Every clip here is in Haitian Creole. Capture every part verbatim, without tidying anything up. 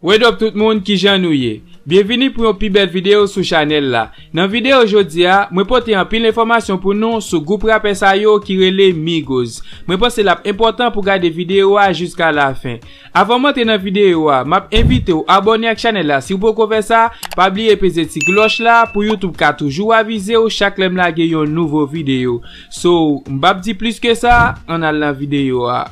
What up tout moun, kijan nou ye? Byenvini pou yon pi bèl videyo sou chanèl la. Nan videyo jodi a, mwen pote anpil enfòmasyon pou nou sou gwoup rapè sa yo ki rele Migos. Mwen panse l ap enpòtan pou gade videyo a jiska lafen. Avan m antre nan videyo a, m ap envite w abòne ak chanèl la si w poko fè sa, pa bliye peze ti klòch la pou YouTube ka toujou avize w chak lè m lage yon nouvo videyo. So, m p ap di plis ke sa, ann al nan videyo a.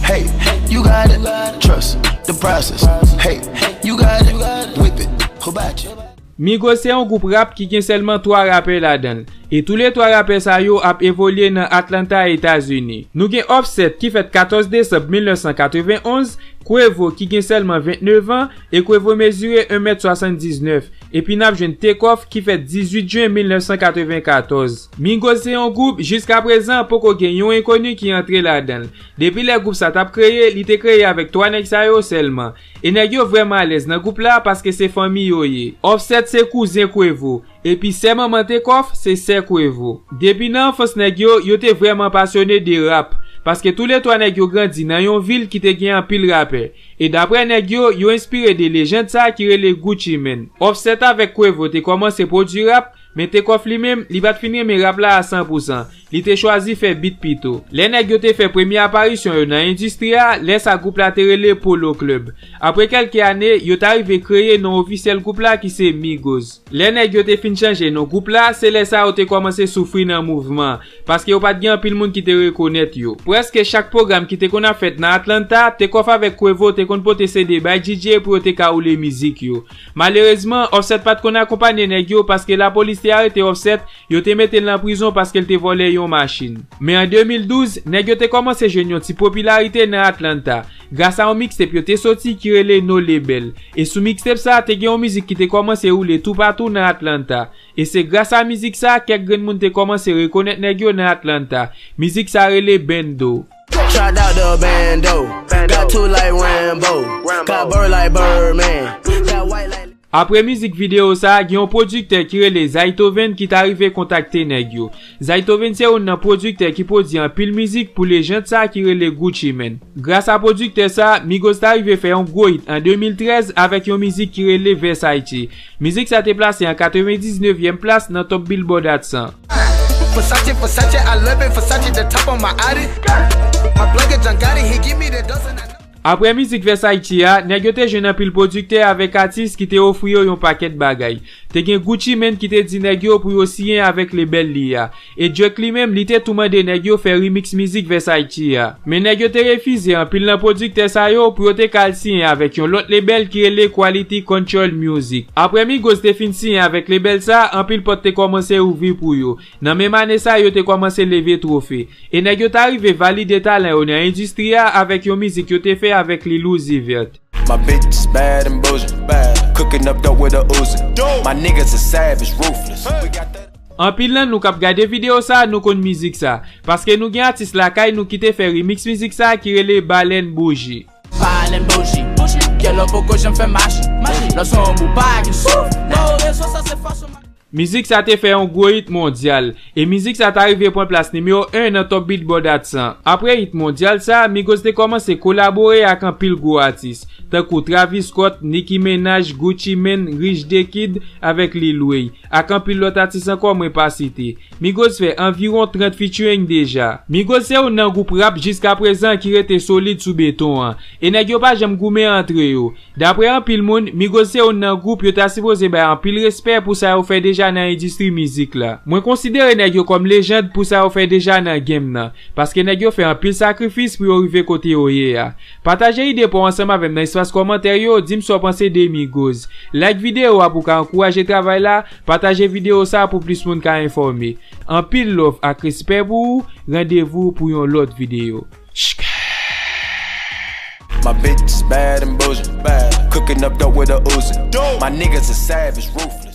Hey, you got it, trust the process. Hey, you got it, whip it, hibachi. Migos se yon gwoup rap ki gen sèlman twa rapè ladan l, e toulètwa rapè sa yo ap evolye nan Atlanta, Etazini. Nou gen Offset ki fèt katòz desanm mil nèf san katrevenn onz, Quavo ki gen sèlman vennèf an, e Quavo mezire en mèt swasanndiznèf, epi n ap jwenn Takeoff ki fèt dizuit jen mil nèf san katrevenn katòz. Migos se yon gwoup, jiska prezan, poko gen yon enkoni ki antre ladan l. Depi lè gwoup sa t ap kreye, li te kreye avèk twa nèg sa yo sèlman. E nèg yo vrèman alèz nan gwoup la paske se fanmi yo ye. Offset se kouzen Quavo, epi sè manman Takeoff se sè Quavo. Depi nan anfans nèg yo, yo te vrèman pasyone de rap, paske toulètwa nèg yo grandi nan yon vil ki te gen anpil rapè. E daprè nèg yo, yo enspire de lejand sa ki rele Gucci Mane. Offset avèk Quavo te kòmanse pwodui rap, men Takeoff li menm, li pa t fin renmen rap la a san pou san. Li te chwazi fè beat pito. Lè nèg yo te fè premye aparisyon yo nan endistri a, lè sa gwoup la te rele Polo Club. Apre kèlke ane, yo ta rive kreye non ofisyèl gwoup la ki se Migos. Lè nèg yo te fin chanje non gwoup la, se lè sa yo te kòmanse soufri nan mouvman, paske yo pa t gen anpil moun ki te rekonèt yo. Prèske chak pwogram ki te konn ap fèt nan Atlanta, Takeoff avèk Quavo te konn pote C D bay D J pou yo te ka woule mizik yo. Malerezman, Offset pa t konn akonpanye nèg yo paske lapolis te arete Offset, yo te mete l nan prizon paske l te vòlè yon machin. Men an de mil douz, nèg yo te kòmanse jwenn yon ti popilarite nan Atlanta, gras a yon mixtape yo te soti ki rele No Label. E sou mixtape sa, te gen yon mizik ki te kòmanse woule toupatou nan Atlanta. E se gras a mizik sa, kèk grenn moun te kòmanse rekonèt nèg yo nan Atlanta. Mizik sa rele Bando. Tried out the bando. Got two like Rambo. Got bird like Birdman. Got white like Apre mizik videyo sa, gen yon pwodiktè ki rele Zaytoven ki ta rive kontakte nèg yo. Zaytoven se youn nan pwodiktè ki pwodui anpil mizik pou lejand sa ki rele Gucci Mane. Gras a pwodiktè sa, Migos ta rive fè yon gwo hit an de mil trèz avèk yon mizik ki rele Versace. Mizik sa te plase an katrevendiznèvyèm plas nan Top Billboard Hot san. Versace, Versace, I love it. Versace the top on my Audi. My plug is John Gotti, he give me the dose and I know. Apre mizik Versace a, nèg yo te jwenn anpil pwodiktè avèk atis ki te ofri yo yon pakèt bagay. Te gen Gucci Mane ki te di nèg yo pou yo siyen avèk lebèl li a. E Drake li menm, li te tou mande nèg yo fè remix mizik Versace a. Men nèg yo te refize anpil nan pwodiktè sa yo pou yo te ka al siyen avèk yon lòt lebèl ki rele Quality Control Music. Apre Migos te fin siyen avèk lebèl sa, anpil pòt te kòmanse ouvri pou yo. Nan menm ane sa, yo te kòmanse leve twofe. E nèg yo ta rive valide talan yo nan endistri a avèk yon mizik yo te fè avèk Lil Uzi Vert. My bitch is bad and bougie. Cooking up dope with a Uzi. My niggas are savage, ruthless. We got that. Anpil nan nou k ap gade videyo sa, nou konn mizik sa. Paske nou gen atis lakay nou ki te fè remix mizik sa ki rele Balèn Bouji. Balèn bouji, bouji. Kè lò poko janm fè maji, maji. Lò se yon bou pa gen souf. Nan rezo sa se fòs ou ma- Mizik sa te fè yon gwo hit mondyal, e mizik sa ta rive pran plas nimewo en nan Top Billboard Hot san. Apre hit mondyal sa, Migos te kòmanse kolabore ak anpil gwo atis, tankou Travis Scott, Nicki Minaj, Gucci Mane, Rich the Kid, avèk Lil Wayne, ak anpil lòt atis ankò mwen pa site. Migos fè anviwon trant featuring deja. Migos se youn nan gwoup rap jiska prezan ki rete solid sou beton an, e nèg yo pa janm goumen antre yo. Daprè anpil moun, Migos se youn nan gwoup yo ta sipoze bay anpil respè pou sa yo fè deja nan endistri mizik la. Mwen konsidere nèg yo kòm lejand pou sa yo fè deja nan game nan, paske nèg yo fè anpil sakrifis pou yo rive kote yo ye a. Pataje ide pa w ansanm avè m nan espas kòmantè yo, di m sa w panse de Migos. Like videyo a pou w ka ankouraje travay la, pataje videyo sa pou plis moun ka enfòme. Anpil love ak respè pou ou, randevou pou yon lòt videyo. My bitch is bad and bougie. Cooking up dope with a Uzi. My niggas are savage, ruthless.